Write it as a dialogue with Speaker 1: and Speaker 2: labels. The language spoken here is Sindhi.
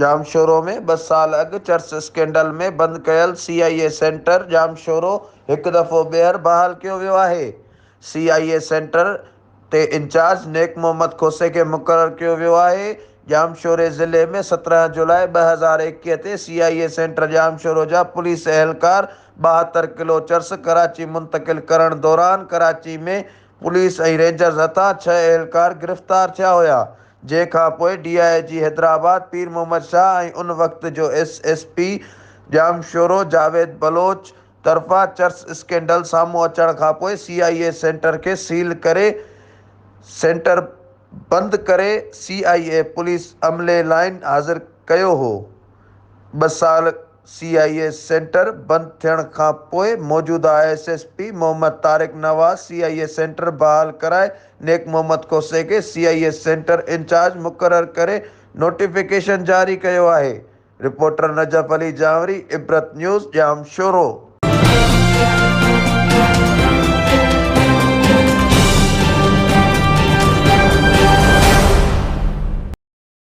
Speaker 1: ڄامشورو ۾ ٻه سال اڳ چرس اسڪينڊل ۾ بند ڪيل سي آء اي سينٽر ڄامشورو هڪ دفعو ٻيهر بحال ڪيو ويو آهي. سي آء اي سينٽر تي انچارج نيڪ محمد کوسي کي مقرر ڪيو ويو آهي. ڄامشوري ضلعي ۾ 17 جولاء 2021 تي سي آء اي سينٽر ڄامشورو جا پوليس اهلڪار 72 ڪلو چرس ڪراچي منتقل ڪرڻ دوران ڪراچي ۾ پوليس ۽ رينجرز هٿان ڇهه اهلڪار گرفتار ٿيا هيا، جنهن کان پوء ڊي I جي حيدرآباد پير محمد شاهه ۽ ان وقت جو S S P Jamshoro Javed Baloch طرفان چرس اسڪينڊل سامهون اچڻ کانپوء سي آء اي سينٽر کي سيل ڪري سينٽر بند ڪري سي آء اي پوليس عملي لائين حاضر ڪيو هو. ٻه سال سي آء اي سينٽر بند ٿيڻ کان پوء موجوده S S P Muhammad Tariq Nawaz C I A centre بحال ڪرائي نيڪ محمد کوسي کي C I A centre incharge مقرر ڪري نوٽيفڪيشن جاري ڪيو آهي. رپورٽر نجف علي جانوري، عبرت نيوز، ڄامشورو.